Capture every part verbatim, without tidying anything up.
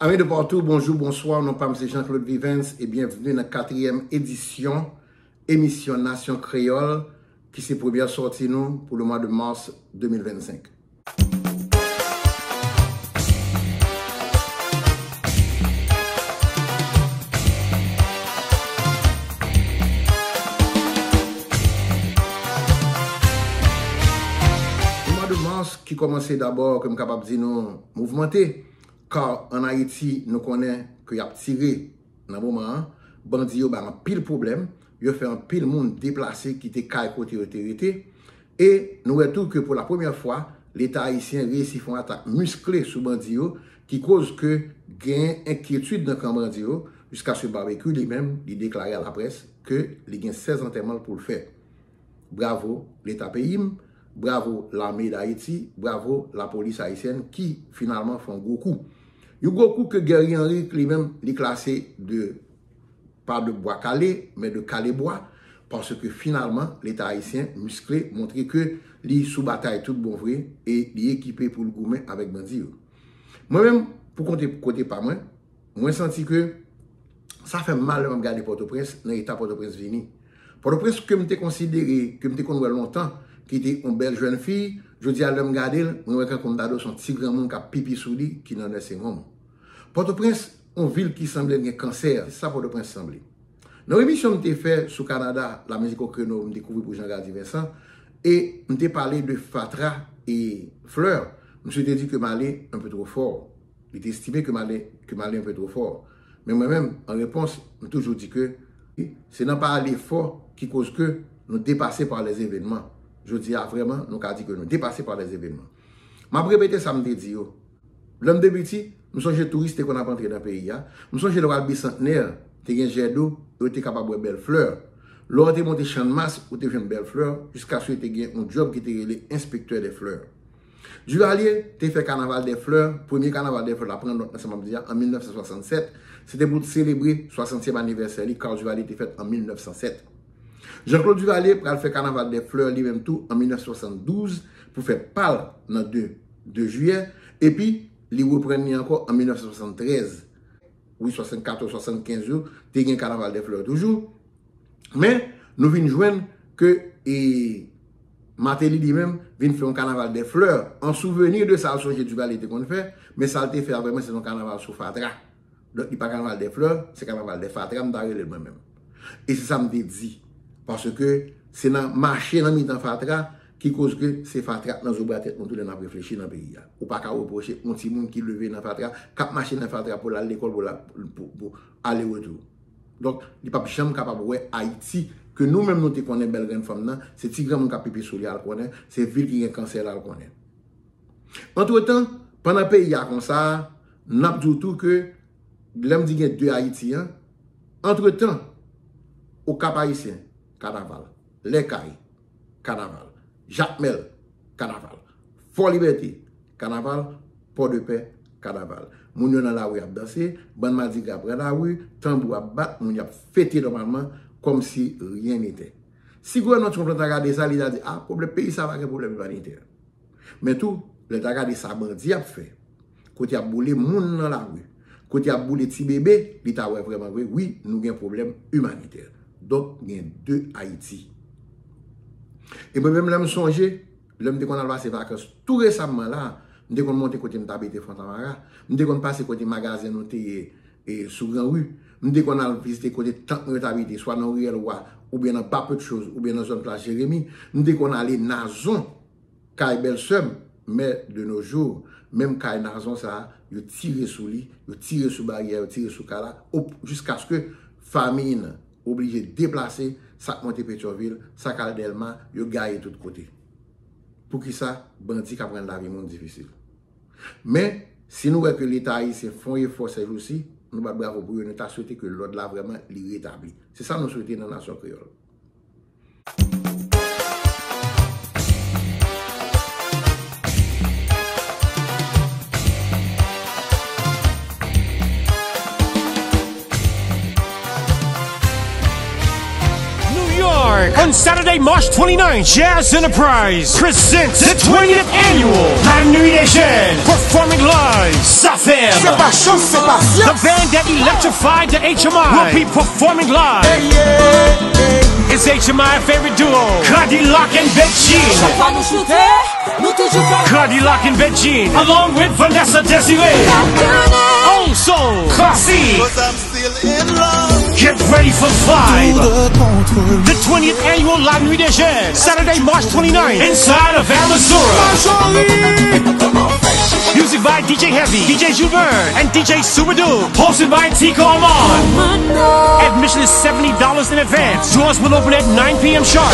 Amis de partout, bonjour, bonsoir. Non pa m se Jean-Claude Vivens e byenvni nan katriyèm edisyon emisyon Nasyon Kreyòl ki se premyè sòti nou pou le mwa de mas de mil vennsenk. Le mwa de mas ki kòmanse dabò, ke m kapab di nou, mouvmante, Kar ann Ayiti, nou konnen ke y ap tire nan moman an, bandi yo bay anpil pwoblèm, yo fè anpil moun deplase kite kay kote yo te rete, e nou wè tou ke pou la premyè fwa, Leta ayisyen reyisi fè yon atak miskle sou bandi yo, ki koz ke gen enkyetid nan kan bandi yo, jiskaske Barbecue li menm, li deklare a laprès ke li gen sèz antèman l pou l fè. Bravo Leta peyi m, bravo Lame d Ayiti, bravo Lapolis ayisyèn ki finalman fè yon gwo kou. Yon gwo kou ke Guerrier Henry li menm li klase de, pa de bwa kale, men de kale bwa, paske finalman Leta ayisyen miskle, montre ke li sou batay tout bon vre e li ekipe pou l goumen avèk bandi yo. Mwen menm, pou kote, kote pa mwen, mwen santi ke sa fè m mal lè m ap gade Pòtoprens, nan eta Pòtoprens vini. Pòtoprens ke m te konsidere, ke m te konn wè lontan, ki te yon bèl jèn fi, jodi a lè m gade l, mwen wè kankou m ta di w se yon ti granmoun k ap pipi sou li ki nan nursing home. Pòtoprens, yon vil ki sanble l gen kansè, se sa Pòtoprens sanble. Nan yon emisyon m te fè sou Kanada, La Musique au Créneau, m te kouvri pou Jean Gardy Vincent, e m te pale de fatra e flè, msye te di ke m ale un peu trop fort. Li te estime ke m ale, ke m ale un peu trop fort. Men mwen menm, an repons, m toujou di ke se nan pa ale fò ki koz ke nou depase par les événements. Jodi a, vrèman, nou ka di ke nou depase par les événements. M ap repete sa m te di yo. Lè m te piti, m sonje touris te konn ap antre nan peyi a. M sonje lè w al Bisantnè, te gen jè dlo, e w te kapab wè bèl flè. Lè w te monte Channmas, ou te jwenn bèl flè, jiskaske te gen yon djòb ki te rele enspektè dè flè. Duvalier te fè Kanaval dè Flè, premye Kanaval dè Flè la pran nòt nan sa m ap di a, an mil nèf san swasannsèt. Se te pou selebre swasantyèm anivèsè li, Carl Duvalier te fèt an mil nèf san sèt. Jean-Claude Duvalier pral fè Kanaval dè Flè li menm tou an mil nèf san swasanndouz pou fè pa l nan de, de jiyè, epi li reprann li ankò an mil nèf san swasanntrèz. Wi, swasannkatòz, swasannkenz yo, te gen Kanaval dè Flè toujou. Men, nou vin jwenn ke, e, Martelly li menm vin fè yon Kanaval dè Flè, an souvni de sa l sonje Duvalier te konn fè, men sa l te fè a vrèman se yon kanaval sou fatra. Donk, li pa Kanaval dè Flè, se Kanaval dè Fatra, m ta rele l mwen menm. E se sa m te di. Paske se nan mache nan mitan fatra ki koz ke se fatra k nan zo bra tèt nou tou lè n ap reflechi nan peyi a. Ou pa ka repwoche yon timoun ki leve nan fatra, k ap mache nan fatra pou l al lekòl, pou l al, pou, pou ale retou. Donk, li p ap janm kapab wè Ayiti ke nou menm nou te konnen bèl grenn fanm nan, se ti granmoun k ap pipi sou li a l konnen, se vil ki gen kansè la l konnen. Antretan, pandan peyi a konsa, n ap di w tou ke, lè m di gen de Ayiti an, antretan, Okap Ayisyen, kanaval, Lèkay, kanaval, Jakmèl, kanaval, Fò Libète, kanaval, Pòdepè, kanaval. Moun yo nan lari ap danse, bann madigra pran lari, tanbou ap bat, moun y ap fete nòmalman, kòmsi rien n'était. Si gouvènman Trump lan ta gade sa, li ta di, a, pwoblèm peyi sa pa gen pwoblèm imanitè. Men tou, lè l ta gade sa bandi ap fè, kote y ap boule moun nan lari, kote y ap boule ti bebe, li ta wè vrèman vre, wi, nou gen pwoblèm imanitè. Donk, gen de Ayiti. E mwen menm, lè m sonje, lè m te konn al pase vakans tou resamman la, m te konn monte kote m t abite Fontamara, m te konn pase kote magazen nou te ye, e, sou Gran Ri, m te konn al vizite kote tant mwen yo t abite, swa nan Riyèl Wa, oubyen nan Ba Petchoz, oubyen nan zòn Plas Jeremi, m te konn ale Nazon, kay bèlsè m, men de nos jours, menm kay Nazon sa a, yo tire sou li, yo tire sou baryè, yo tire sou kay la, op-, jiskaske fanmi nan oblije deplase, sa k monte Petyonvil, sa k al Dèlma, yo gaye tout kote. Poukisa bandi ka rann lavi moun difisil? Men, si nou wè ke Leta ayisyen fè yon efò sèjousi, nou bat bravo pou yo, nou ta swete ke lòd la vrèman li retabli. Se sa nou swete nan Nasyon Kreyòl. New York, Saturday, March twenty-ninth, Jazz Enterprise presents the twentieth annual La Nuit des Jeunes, performing live, Zafèm. C'est pas chance, c'est pas science. The band that electrified the H M I will be performing live. It's H M I favorite duo, Cadillac and Bedjine. Chak fwa nou choute, nou toujou fè. Cadillac and Bedjine, along with Vanessa Desiré. Also, Classy. Get ready for vibe. The twentieth annual La Nuit des Jeunes, Saturday, March twenty-ninth, inside of Amazura. Music by D J Heavy, D J Joubert, and D J Subadoop. Hosted by Tico Amon. Admission is seventy dollars in advance. Doors will open at nine p.m. sharp.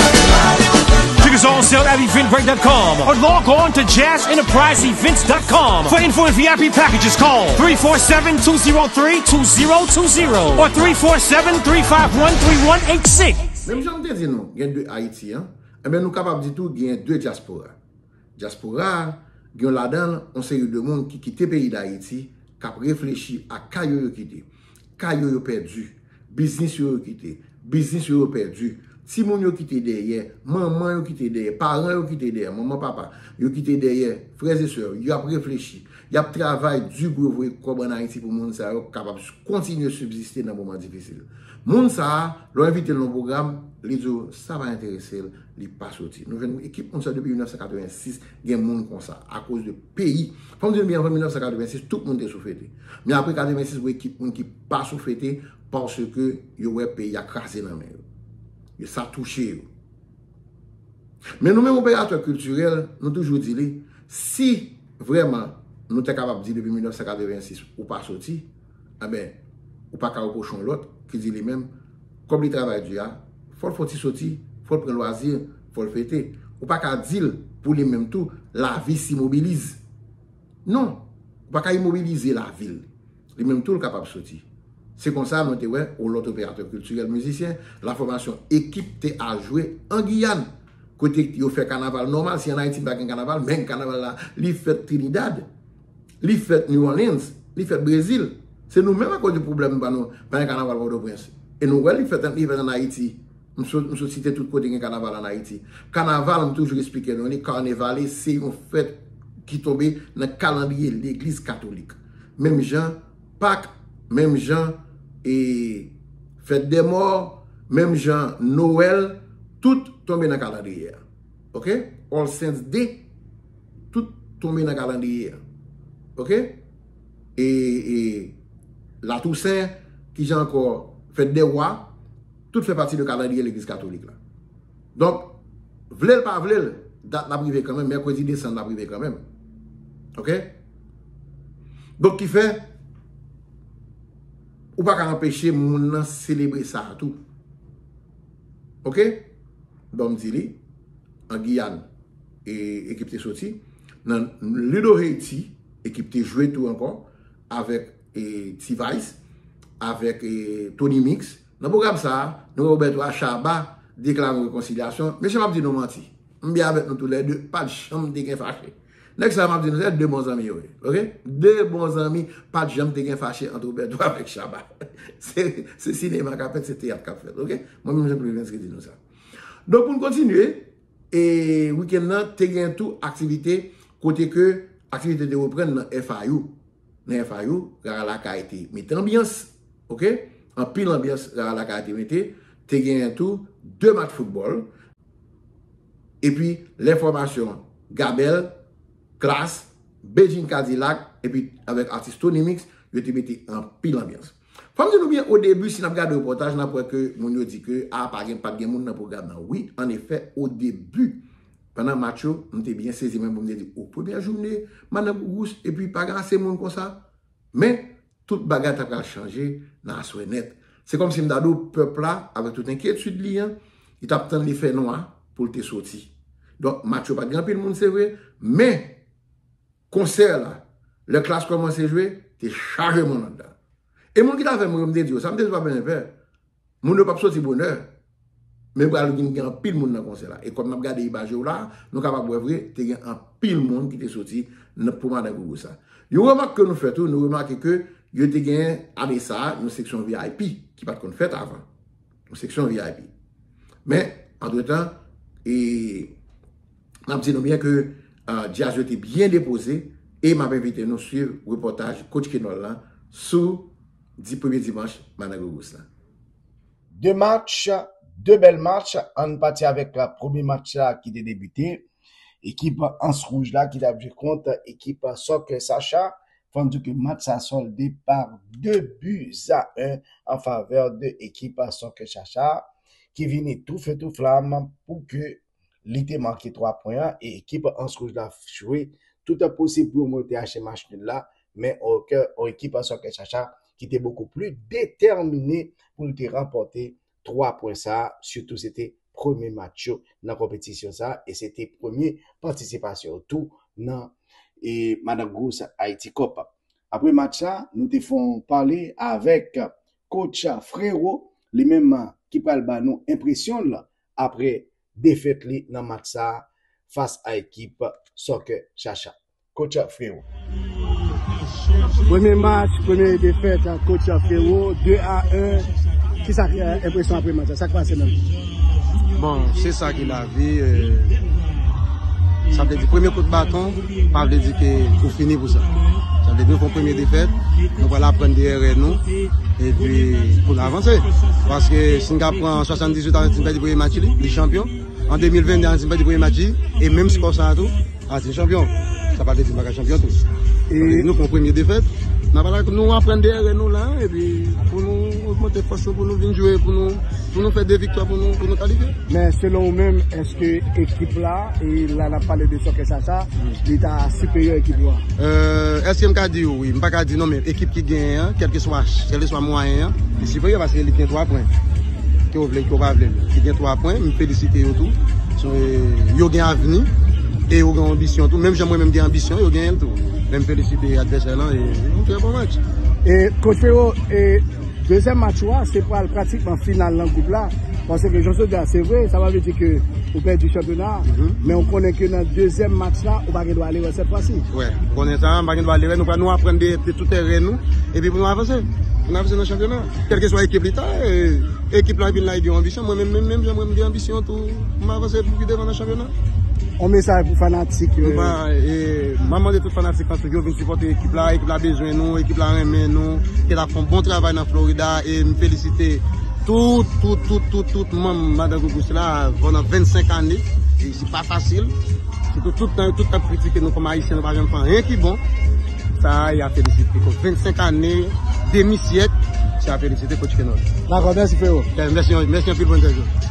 Tickets are on sale at eventbrite dot com or log on to jazz enterprise events dot com. For info and V I P packages, call three four seven, two zero three, two zero two zero or three four seven, three five one, three one eight six. Menm jan m te di nou, gen de Ayiti, an. Enben, nou kapab di tou, gen de dyaspora. Dyaspora a, gen ladan l yon seri de moun ki kite peyi Dayiti, k ap reflechi ak kay yo yo kite. Kay yo yo pèdi, biznis yo yo kite, biznis yo yo pèdi, timoun yo kite dèyè, manman yo kite dèyè, paran yo kite dèyè, manman, papa, yo kite dèyè, frè e sè, y ap reflechi, y ap travay di pou yo voye kòb ann Ayiti pou moun sa yo kapab kontinye sibziste nan moman difisil. Moun sa a, lè w envite l nan pwogram, li di w sa pa enterese l, li pa soti. Nou jwenn ekip moun sa depi mil nèf san katrevensis, gen moun konsa, akoz de peyi. Fò m di nou byen, anvan mil nèf san katrevensis, tout moun te sou fete. Men apre katrevensis, gen ekip moun ki pa sou fete, paske yo wè peyi a kraze nan men yo. Yo, sa touche yo. Men nou menm operatè kiltirèl, nou toujou di li, si vrèman nou te kapab di depi mil nèf san katrevensis ou pa soti, enben, ou pa ka repwoche yon lòt ki di li menm, kòb li travay di a, fò l fè yon ti soti, fò l pran lwazi, fò l fete. Ou pa ka di l pou li menm tou, lavi s imobilize. Non, ou pa ka imobilize lavi l. Li menm tou, l kapab soti. Se konsa, nou te wè yon lòt operatè kiltirèl, mizisyen, la fòmasyon Ekip te al jwe an Giyàn, kote yo fè kanaval nòmal. Si ann Ayiti pa gen kanaval, men kanaval la, li fèt Trinidad, li fèt New Orleans, li fèt Brezil. Se nou menm, akoz de pwoblèm pa nou, pa gen kanaval Pòtoprens. E nou wè li fèt, li fèt ann Ayiti. M so-, m sot site tout kote gen kanaval ann Ayiti. Kanaval, m toujou esplike nou li, Carnevale, se yon fèt ki tonbe nan kalandriye legliz katolik. Menm jan Pak, menm jan, e, fèt dè mò, menm jan Nwèl, tout tonbe nan kalandriye a. Oke? All Saints Day, tout tonbe nan kalandriye a. Oke? E, e, La Toussaint, kijan ankò? Fèt dè wa, tout fè pati de kalandriye legliz katolik la. Donk, vle l pa vle l, dat l ap rive kanmenm, mèkredi desanm l ap rive kanmenm. Oke? Donk, ki fè, ou pa ka anpeche moun nan selebre sa a tou. Oke? Bon, m di li, an Giyàn, e, Ekip te soti. Nan Ludo Haiti, Ekip te jwe tou ankò, avèk, e, T-Vice, avèk, e, Tony Mix. Nan pwogram sa a, nou wè Roberto a Shabba deklare yon rekonsilyasyon. Mesye, m ap di nou manti. M byen avèk nou toulède, pa t janm te gen fache. Nèg sa yo, m ap di nou, se de bon zanmi yo ye, oke? De bon zanmi, pa t janm te gen fache ant Roberto avèk Shabba. Se, se sinema k ap fèt, se teyat k ap fèt, oke? Mwen menm, Jean Claude Venski di nou sa. Donk, pou n kontinye, e, wikenn nan, te gen tou aktivite kote ke aktivite te reprann nan F I U. Nan F I U, Rara Lakay te mete anbyans, oke? Anpil anbyans Rara Lakay te mete. Te genyen tou de match foutbòl. Epi lè fòmasyon Gabel, Klass, Bedjine Cadillac, epi avèk atis Tony Mix, yo te mete anpil anbyans. Fò m di nou byen, o debi, si n ap gade repòtaj, n ap wè ke moun yo di ke, a, pa gen, pa t gen moun nan pwogram nan. Wi, annefè, o debi, pandan match yo, m te byen sezi, mwen, pou m te di, o premyè jounen, Madan Gougous, epi pa gen ase moun konsa. Men, tout bagay ta pral chanje nan aswè nèt. Se kòmsi m ta di w, pèp la, avèk tout enkyetid li an, li t ap tann li fè nwa pou l te soti. Donk, match yo pa t gen anpil moun, se vre, men konsè la, lè Klass kòmanse jwe, te chaje moun anndan. E moun ki t avè m, m te di yo sa, m te di w pa bezwen pè. Moun yo p ap soti bonè. Men pral vin gen anpil moun nan konsè la. E kòm n ap gade imaj yo la, nou kapab wè vre, te gen anpil moun ki te soti nan, pou Madan Gougous sa. Yon remak ke nou fè tou, nou remake ke yo te gen ane sa a, yon seksyon V I P ki pa t konn fèt avan. Yon seksyon V I P. Men, Antretan, e n ap di nou byen ke, ah, djaz yo te byen depoze, e m ap envite nou swiv repòtaj Coach Kenol la sou di premye dimanch Madan Gougous la. De match, de bèl match. Ann pati avèk, ah, premye match la ki te debite. Ekip Ans Wouj la ki t ap jwe kont ekip Soccer Chacha. Fò n di ke match sa solde par de buts à un an favè de ekip Soccer Chacha, ki vini tou fè tou flam pou ke li te make twa pwen an, e ekip Ans Wouj la jwe tout posib pou yo monte achte match nul la, men yon ekip Soccer Chacha ki te bokou pli detèmine pou l te ranpòte twa pwen sa, sitou se te premye match yo nan konpetisyon sa, e se te premye patisipasyon yo tou nan, e, Madan Gous Haiti Cup. Apre match sa, nou te fè yon pale avèk coach Frero, li menm ki pral ba nou enpresyon l apre defèt li nan match sa fas a ekip Soccer Chacha. Coach Frero. Premye match, premye defèt, coach Frero, de a en. Kisa ki, eh, enpresyon apre match la? Sa k pase menm? Bon, se sa ki lavi. Eh, sa vle di premye kout baton pa vle di ke ou fini pou sa. Sa vle di nou fè yon premye defèt, nou pral aprann de erè nou, epi pou n avanse. Paske si n ka pran swasanndizuit Ajantin pèdi premye match li, li chanpyon. An de mil venn de Ajantin pèdi premye match li, e menm skò sa a tou, Ajantin chanpyon. Sa pa vle di n pa ka chanpyon tou. E nou pran premye defèt. N ap pale, nou aprann de erè nou la, epi pou nou ogmante fòs nou, pou nou vin jwe, pou nou, pou nou fè de viktwa, pou nou, pou nou kalifye. Men selon ou menm, èske ekip la, e la n ap pale de Soccer Chacha, li ta siperyè ekip yo a? Euh, èske m ka di w wi? M pa ka di non, men ekip ki genyen an, kèlkeswa, kèlkeswa mwayen an, li siperyè paske li gen twa pwen. Ke w vle l, ke w pa vle l. Li gen twa pwen, m felisite yo tou. So, e, yo gen avni, e yo gen anbisyon tou. Menm jan mwen menm gen anbisyon, yo genyen l tou. Men m felisite advèsè lan, e yon trè bon match. E, coach Frero, e, dezyèm match ou a, se pral pratikman final nan gwoup la. Paske jan w di a, se vre, sa pa vle di ke ou pèdi chanpyona, men ou konnen ke nan dezyèm match la, ou pa gen dwa ale wè sèt fwa si. Wè, ou konnen sa, m pa gen dwa ale wè, nou pral nou aprann de, de tout erè nou, epi pou nou avanse. Pou nou avanse nan chanpyona. Kèlkeswa ekip li ta, e, ekip la vin la, li gen anbisyon. Mwen menm, menm, menm jan mwen, m gen anbisyon tou. M avanse pou pi devan nan chanpyona. On mesaj pou fanatik, e, m ap mande tout fanatik lan tou, yo vin sipòte ekip la, ekip la bezwen nou, ekip la renmen nou, ke l ap fè yon bon travay nan Florida, e m felisite tout, tout, tout, tout, tout manm Madan Gougous la, pandan vennsenk ane, e se pa fasil. Sitou tout tan, tout tan kritike nou kòm Ayisyen, nou pa janm fè anyen ki bon. Sa a, e a felisite. Pou vennsenk ane, demi syèk, se a felisite coach Kenol. Dakò, mèsi, Frero. Mèsi, mèsi anpil, bòn jwèt.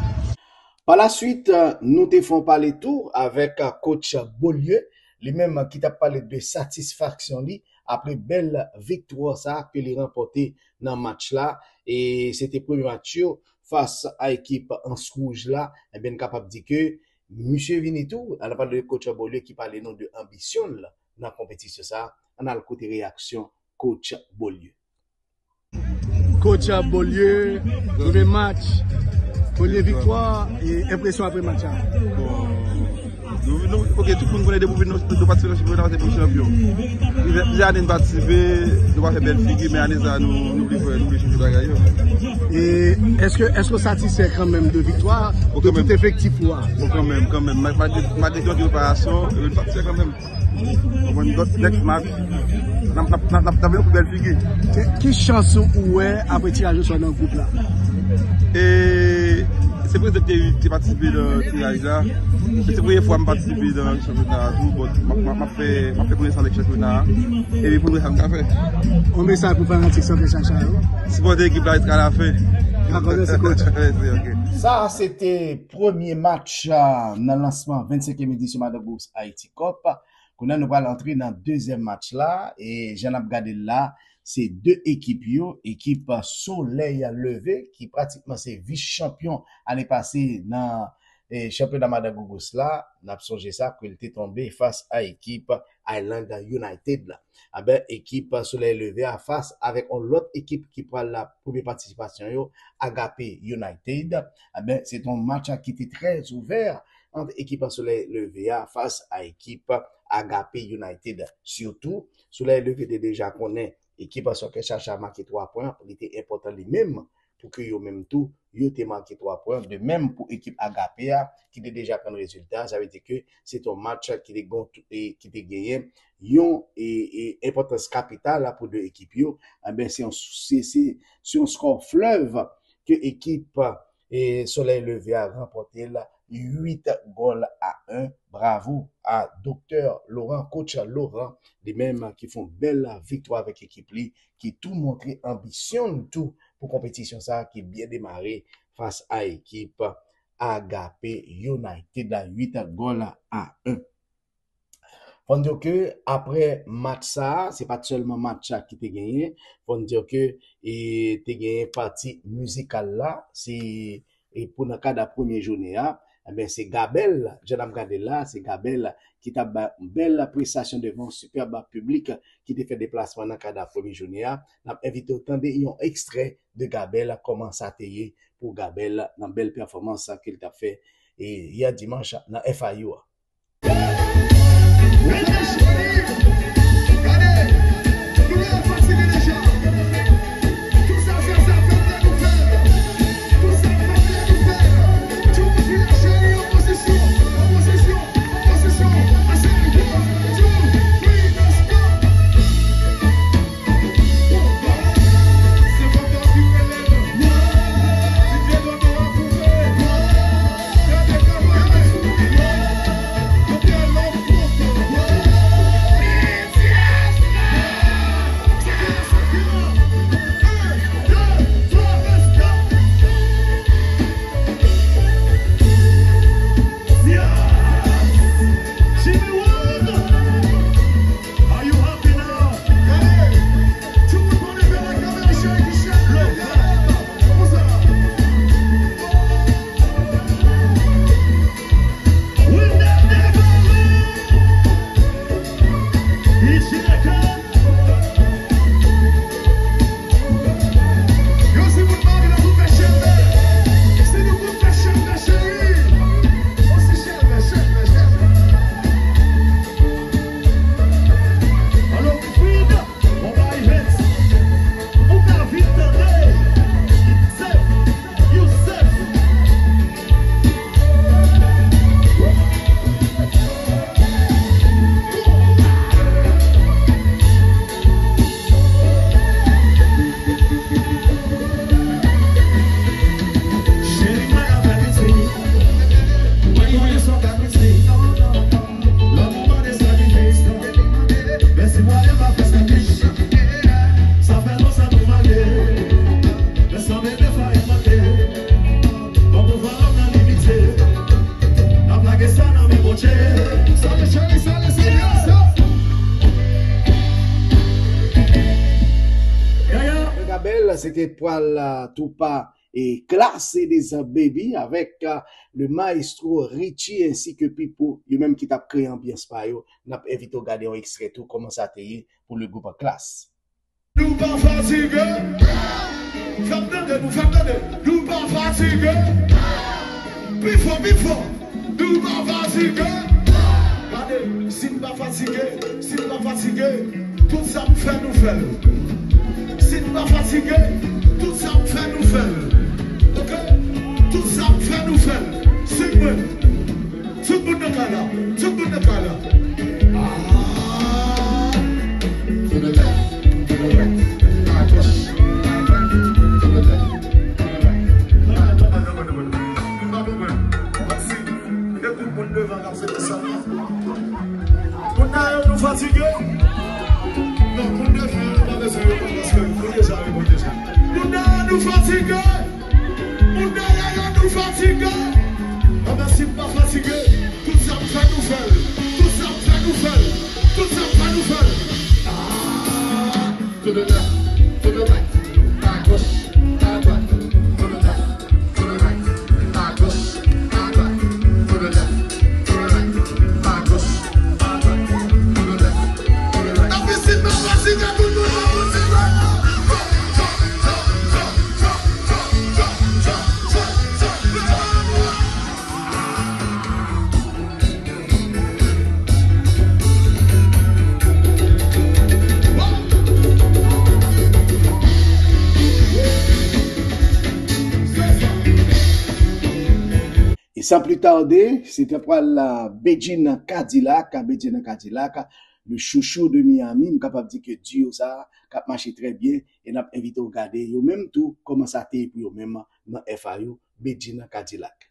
Pa la swit, nou te fè yon pale tou avèk coach Beaulieu, li menm ki t ap pale de satisfaksyon li apre bèl viktwa sa ke li ranpòte nan match la. E se te premye match yo fas a ekip Ans Wouj la. Ebyen, n kapab di ke misye vini tou, ann pale de coach Beaulieu ki pale nou de anbisyon l nan konpetisyon sa. Ann al koute reyaksyon coach Beaulieu. Coach Beaulieu, premye match, premye viktwa, e enpresyon apre match la? Bon, nou, nou, ok, tout moun konnen depi nou, nou patisipe nan chanpyona, se pou chanpyon. Plizyè, plizyè ane nou patisipe, nou pa fè bèl figi, men ane sa nou, nou vle fè, nou vle chanje bagay yo. E èske, èske w satisfè kanmenm de viktwa, de tout efektif ou a? Bon, kanmenm, kanmenm. Malgre, malgre gen preparasyon, nou satisfè kanmenm. Konprann? Donk, next match, n ap, n ap, n ap, n ap, n ap vin pou bèl figi. Ki, ki chans ou wè apre tiraj osò nan gwoup la? E se premye te, te patisipe nan tiraj la. Se premye fwa m patisipe nan chanpyona a tou. Bon, m ap, m ap, m ap fè, m ap fè konesans avèk chanpyona a. Epi pou nou wè sa m ka fè. Yon mesaj pou fanatik Soccer Chacha yo? Sipòte ekip la jiska lafen. Dakò, mèsi, coach. Mèsi, ok. Sa a se te premye match, ah, nan lansman vennsenkyèm edisyon Madan Gous Haiti Cup. Kounye a nou pral antre nan dezyèm match la, e jan n ap gade l la, se de ekip yo, ekip Soleil Levé, ki pratikman se vis chanpyon ane pase nan, e, chanpyona Madan Gougous la, n ap sonje sa, ke l te tonbe fas a ekip Island United la. Aben, ekip Soleil Levé a fas avèk yon lòt ekip ki pral la premye patisipasyon yo, Agape United. Aben, se te yon match ki te trè ouvè ant ekip Soleil Levé a fas a ekip Agape United. Sitou, Soleil Levé te deja konnen ekip Soccer Chacha make twa pwen, li te enpòtan li menm pou ke yo menm tou yo te make twa pwen. De menm pou ekip Agape a, ki te deja konn rezilta, sa vle di ke se te yon match ki te gon-, e, ki te genyen yon, e, e, enpòtans kapital pou de ekip yo. Enben, se yon, se, se, se yon skò flèv ke ekip, e, Solèy Leve a ranpòte l uit gòl a en. Bravo a Doktè Laurent, coach Laurent, li menm ki fè yon bèl viktwa avèk ekip li, ki tou montre anbisyon l tou pou konpetisyon sa a ki byen demare fas a ekip Agape United la, uit gòl a en. Fò n di w ke apre match sa a, se pa t sèlman match sa ki te genyen, fò n di w ke, e, te genyen pati mizikal la, se, e, pou nan kad a premye jounen an, enben, se Gabel, jan n ap gade l la, se Gabel ki t ap bay yon bèl prestasyon devan yon sipèb piblik ki te fè deplasman nan kad a premye jounen an. N ap envite w tande yon ekstrè de Gabel, kòman sa te ye pou Gabel nan bèl pèfòmans ke l t ap fè, e, yè dimanch nan F I U a. Gabel, se te pwal, ah, tou pa e Klass, It Is A Baby avèk, ah, le maestro Richie ensi ke Pipo, yo menm ki t ap kreye anbyans pa yo. N ap envite w gade yon ekstrè tou kòman sa te ye pou le gwoup Klass. Nou pa fatige. Fè m tande nou, fè m tande. Nou pa fatige. Pi fò, pi fò. Nou pa fatige. Gade, si n pa fatige, si n pa fatige, tout sa m fè nou fè l. Si n pa fatige, tout sa m fè nou fè l. Oke? Tout sa m fè nou fè l. Swiv mwen. Tout moun nan kay la. Tout moun nan kay la. Ah. To the left, to the right, à gauche, à droite, to the left, to the right. M pa konprann. Mèsi. E tout moun devan k ap fete sa. Moun nan yo nou fatige. Non, moun devan yo pa bezwen reponn paske nou deja reponn deja. Moun nan yo nou fatige. Moun dèyè yo nou fatige. Anben si m pa fatige, tout sa m fè nou fè l. Tout sa m fè nou fè l. Tout sa m fè nou fè l. Ah, to the left, to the right, à gauche, à droite, to the left, to the right, à gauche, à droite, to the left, to the right, à gauche, à droite, to the left, to the right. Nan pisin nan, fatige tout moun nan, tout moun nan. San pli tade, se te pral la Bedjine Kadilak, Bedjine Kadilak, le chouchou de Miami, m kapab di ke duo sa a k ap mache trè byen, e n ap envite w gade yo menm tou, kòman sa te ye pou yo menm nan F I U, Bedjine Kadilak.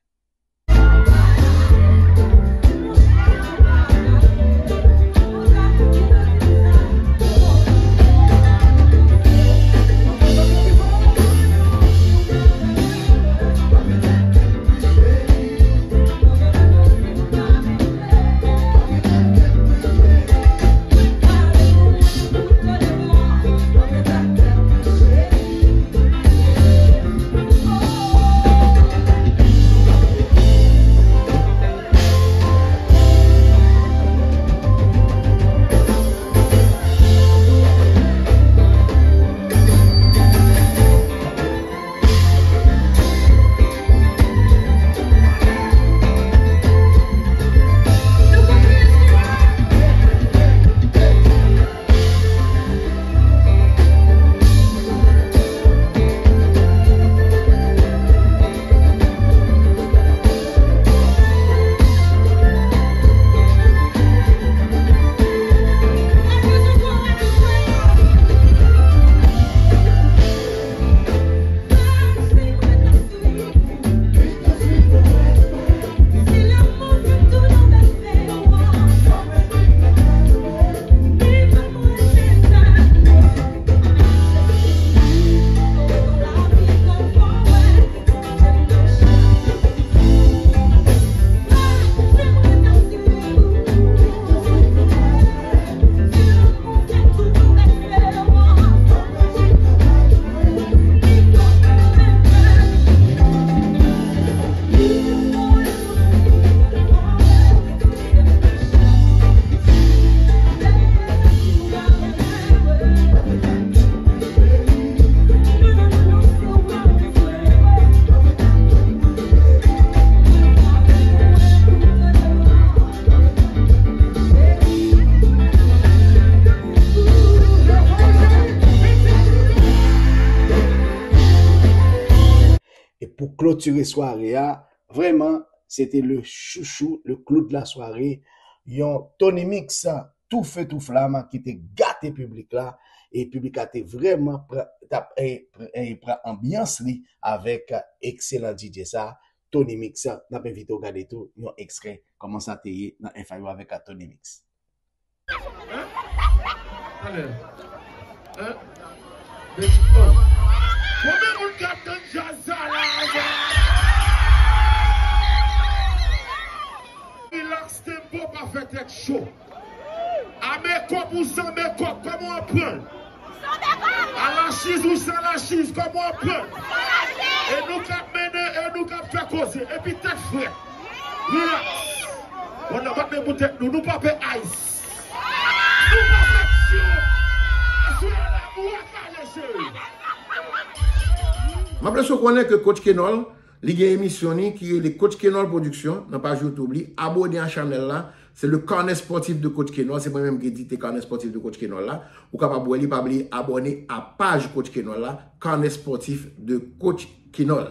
E pou klotire sware a, vrèman, se te le chouchou, le clou de la soirée, yon Tony Mix tou fe tou flam ki te gate piblik la, e piblik la te vrèman pran, t ap, e, pr-, e, pran anbyans li avèk ekselan D J sa, Tony Mix. N ap envite w gade tou yon ekstrè kòman sa te ye nan F I U avèk Tony Mix. Hein? Talè. Hein? Bèt, oh. Konbyen moun k ap tann djaz sa la? Relax tempo, pa fè tèt cho. A mekòp ou san mekòp, kòman w ap pran l? A la chiz ou san la chiz, kòman w ap pran l? E nou k ap mennen, e nou k ap fè koze. Epi tèt frèt. Relax. Bon, nou pa t men pou tèt nou, nou pa pè ice. Nou pa pè syo. Aswè a la, mou a kale, cheri. M ap lese w konnen ke Coach Kenol, li gen emisyon li ki rele Coach Kenol Production nan paj YouTube li. Abòne a chanèl la. Se le Carnet Sportif de Coach Kenol. Se mwen menm ki edite Carnet Sportif de Coach Kenol la. Ou kapab wè li, pa bliye abòne a paj Coach Kenol la, Carnet Sportif de Coach Kenol.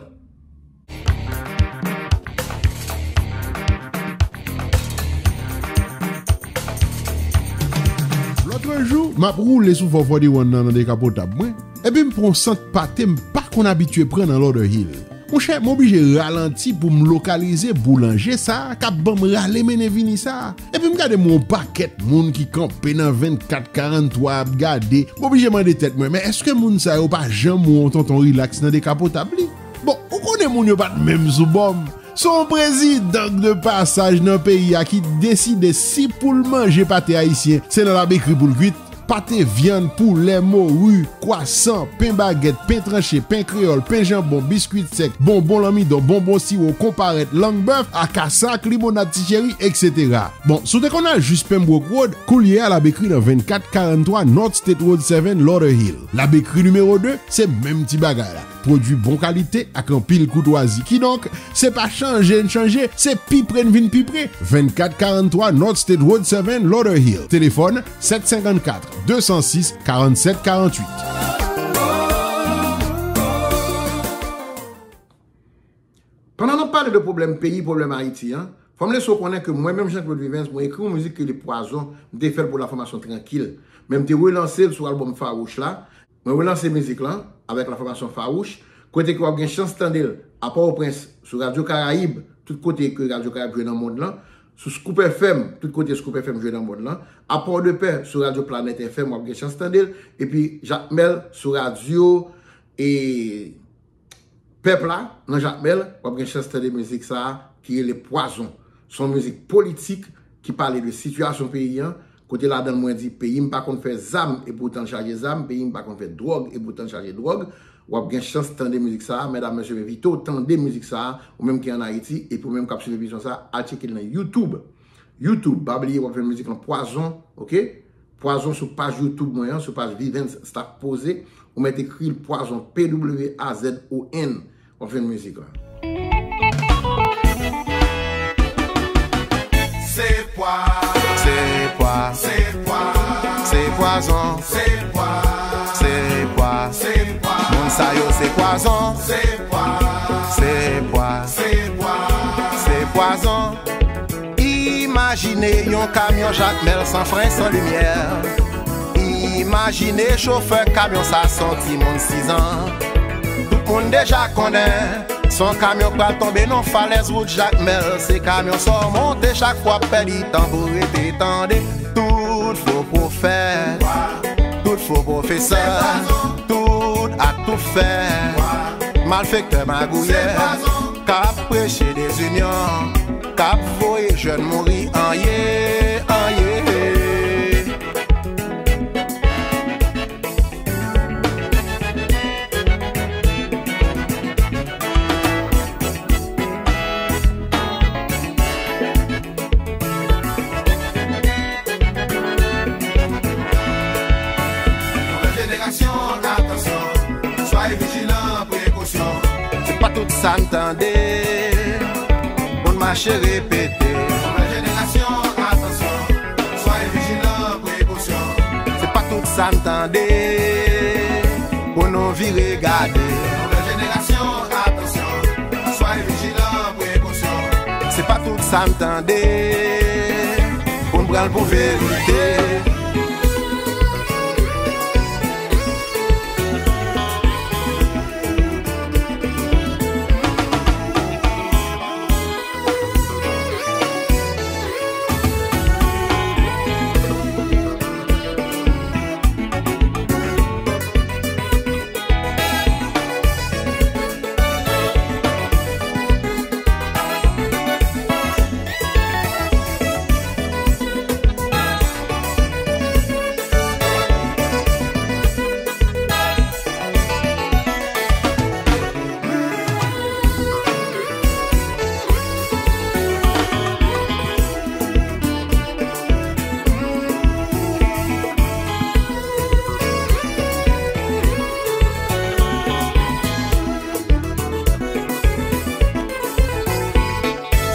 Lòt jou, m ap woule sou fò fòtiwan nan, nan dekapotab mwen, epi m pran yon sant pate m pa konn abitye pran nan Lauderhill. Monchè, m oblije ralanti pou m lokalize boulanje sa a k ap ban m rale mennen vini sa a. Epi m gade m wè yon pakèt moun ki kanpe nan vennkat karanntwa ap gade. M oblije mande tèt mwen, men èske moun sa yo pa janm wè yon tonton rilaks nan dekapotab li? Bon, ou konnen moun yo pa t menm sou bò m. Se yon prezidan k de pasaj nan peyi a ki deside si pou l manje pate ayisyen, se nan Labekri pou l kwit. Pate vyann, poulè, mori, kwasan, pen bagèt, pen tranche, pen kreyòl, pen janbon, biskwit sèk, bonbon lanmidon, bonbon siwo, konparèt, lang bèf, akasa ak limonad ti cheri, etsetera. Bon, si w te konn al jis Pembroke Road, koulye a Labekri nan vennkat karanntwa North State Road seven, Lauderhill. Labekri nimewo de, se menm ti bagay la. Pwodui bon kalite ak anpil koutwazi. Kidonk, se pa chanje n chanje, se pi pre n vin pi pre. Vennkat karanntwa North State Road seven, Lauderhill. Telefòn sèt senkannkat, de san sis, karannsèt karanntuit. Pandan n ap pale de pwoblèm peyi, pwoblèm Ayiti an, fò m lese w konnen ke mwen menm Jean Claude Vivens, mwen ekri yon mizik ki rele Pwazon, m te fè l pou Lafòmasyon Trankil. Men m te relanse l sou albòm Fawouch la. Mwen relanse mizik lan avèk Lafòmasyon Fawouch, kote ke w ap gen chans tande l a Pòtoprens sou Radyo Karayib, tout kote ke Radyo Karayib jwe nan mond lan, sou Scoop F M, tout kote Scoop F M jwe nan mond lan, a Pòdepè sou Radyo Planèt F M, w ap gen chans tande l, epi Jakmèl sou radyo e Pèp la, nan Jakmèl, w ap gen chans tande mizik sa a ki rele Pwazon. Se yon mizik politik ki pale de sitiyasyon peyi an, kote ladan l mwen di, peyi m pa konn fè zam, epoutan l chaje zam, peyi m pa konn fè dwòg, epoutan l chaje dwòg. W ap gen chans tande mizik sa a, medam, mesye, m envite w tande mizik sa a, ou menm ki ann Ayiti, epi ou menm k ap swiv emisyon sa a, al tcheke l nan YouTube. YouTube, pa bliye w ap jwenn mizik lan Pwazon, oke? Pwazon sou paj YouTube mwen an, sou paj Vivens Staff Poze, ou mèt ekri l Pwazon, P W A Z O N, w ap jwenn mizik lan. Se pwa, se pwa, se pwa, se pwazon, se pwa, se pwa, se pwa. Moun sa yo se pwazon, se pwa, se pwa, se pwa, se pwazon. Imajine yon kamyon Jakmèl san fren, san limyè. Imajine chofè kamyon sa se yon timoun sis an. Tout moun deja konnen se yon kamyon k pral tonbe nan falèz wout Jakmèl. Se kamyon sa w monte chak fwa w ap pèdi tan pou w rete tande. Tout fo pwofèt, tout fo pwofesè, tout atoufè, malfektè magouyè, k ap preche dezinyon, k ap voye jèn mouri, anyen, anyen. Nouvèl jenerasyon, atansyon, swaye vijilan, prekosyon. Se pa tout sa n tande, pou n mache repete. Nouvèl jenerasyon, atansyon, swaye vijilan, prekosyon. Se pa tout sa n tande, pou nou vire gade. Nouvèl jenerasyon, atansyon, swaye vijilan, prekosyon. Se pa tout sa n tande, pou n pran l pou verite.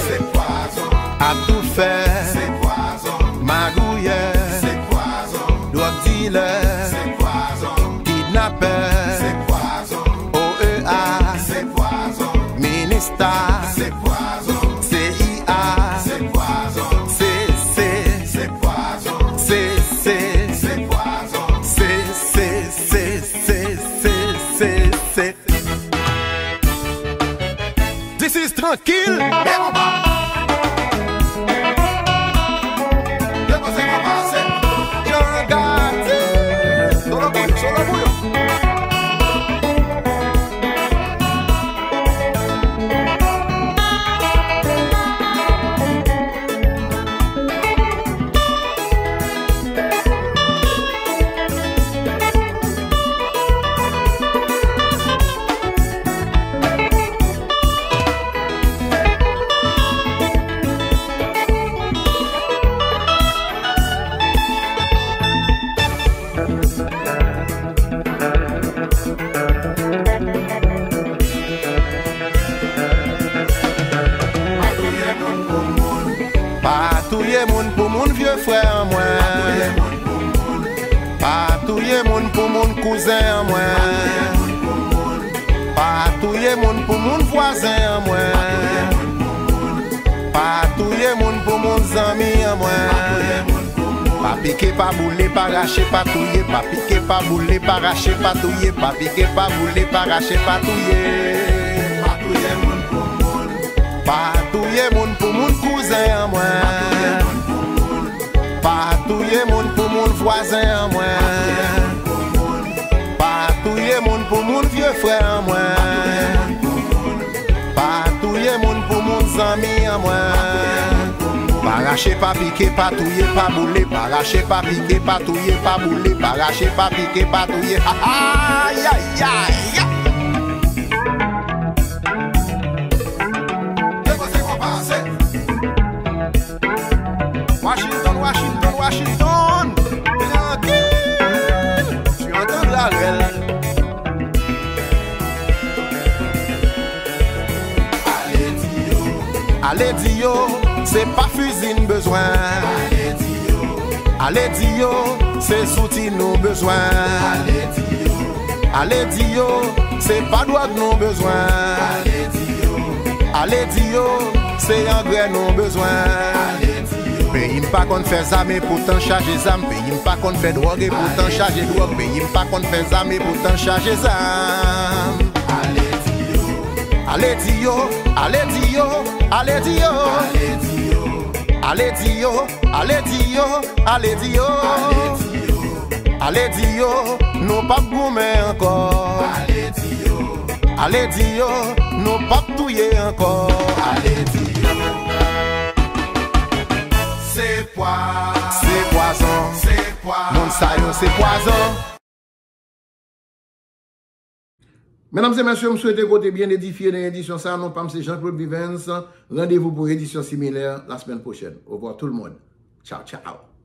Se pwazon. Atoufè. Se pwazon. Magouyè. Se pwazon. Dwòg dilè. Se pwazon. Kidnapè. Se pwazon. O E A. Se pwazon. Minista. Se pwazon. C I A. Se pwazon. Se, se. Se pwazon. Se, se. Se pwazon. Se, se, se, se, se, se, se. This is Trankil. Depoze konpa se Jean Gatti. Solo pou yo, solo pou yo. Pa touye moun pou moun, vye frè an mwen. Pa touye moun pou moun, kouzen an mwen. Pa touye moun pou moun, vwazen an mwen. Pike, pa boule, pa rache, pa touye, pa pike, pa boule, pa rache, pa touye, pa pike, pa boule, pa rache, pa touye. Pa touye moun pou moun. Pa touye moun pou moun, kouzen an mwen. Pa touye moun pou moun, vwazen an mwen. Pa touye moun pou moun, vye frè an mwen. Pa touye moun pou moun, zanmi an mwen. Pa rache, pa pike, pa touye, pa boule, pa rache, pa pike, pa touye, pa boule, pa rache, pa pike, pa touye. Ha, ha, ay, ay, ay. Washington, Washington, Washington. Trankil. Tu entendras rèl. Ale di yo, se pa fizi n bezwen. Ale di yo, ale di yo, se zouti nou bezwen. Ale di yo, ale di yo, se pa dwòg nou bezwen. Ale di yo, ale di yo, se angrè nou bezwen. Ale di yo. Peyi m pa konn fè zam e poutan chaje zam. Peyi m pa konn fè dwòg e poutan chaje dwòg. Peyi m pa konn fè zam e poutan chaje zam. Ale di yo, ale di yo, ale di yo, ale di yo. Ale di yo, ale di yo, ale di yo. Ale di yo, nou p ap goumen ankò. Ale di yo, ale di yo, nou p ap touye ankò. Ale di yo. Se pwa-, se pwazon. Se pwa-, moun sa yo se pwazon. Medam e mesye, m swete ke w te byen edifye nan edisyon sa a. Non pa m se Jean Claude Vivens. Randevou pou edisyon similè la semaine prochaine. Au revoir tout le monde. Ciao, ciao.